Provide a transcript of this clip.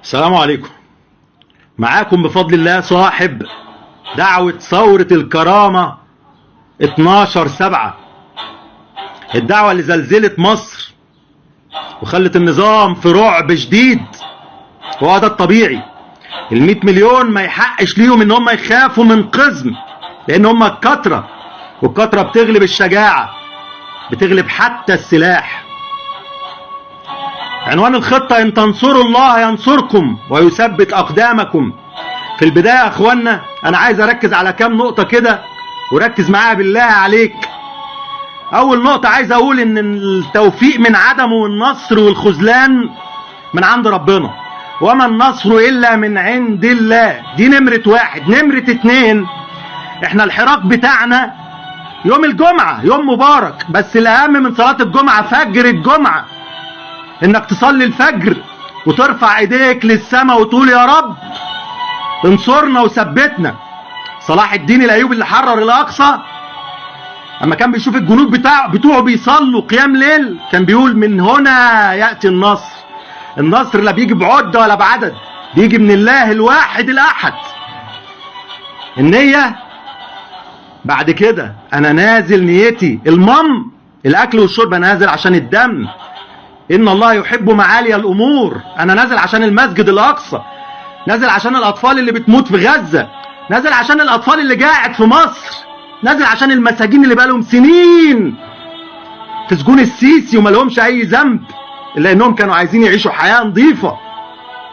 السلام عليكم. معاكم بفضل الله صاحب دعوة ثورة الكرامة 12/7، الدعوة اللي زلزلت مصر وخلت النظام في رعب شديد. وهو ده الطبيعي. ال100 مليون ما يحقش ليهم ان هم يخافوا من قزم، لان هم الكترة، والكترة بتغلب الشجاعة، بتغلب حتى السلاح. عنوان الخطة: إن تنصروا الله ينصركم ويثبت أقدامكم. في البداية يا أخوانا أنا عايز أركز على كام نقطة كده، وركز معايا بالله عليك. أول نقطة عايز أقول إن التوفيق من عدمه والنصر والخذلان من عند ربنا، وما النصر إلا من عند الله. دي نمرة واحد. نمرة اتنين، إحنا الحراك بتاعنا يوم الجمعة، يوم مبارك، بس الأهم من صلاة الجمعة فجر الجمعة، انك تصلي الفجر وترفع ايديك للسماء وتقول يا رب انصرنا وثبتنا. صلاح الدين الايوبي اللي حرر الاقصى، اما كان بيشوف الجنود بتوعه بيصلوا قيام ليل، كان بيقول من هنا ياتي النصر. النصر لا بيجي بعده ولا بعدد، بيجي من الله الواحد الاحد. النية بعد كده، انا نازل نيتي المم الاكل والشرب، انا نازل عشان الدم. إن الله يحب معالي الأمور. أنا نازل عشان المسجد الأقصى، نازل عشان الأطفال اللي بتموت في غزة، نازل عشان الأطفال اللي قاعد في مصر، نازل عشان المساجين اللي بقالهم سنين في سجون السيسي وما لهمش أي ذنب إلا إنهم كانوا عايزين يعيشوا حياة نظيفة.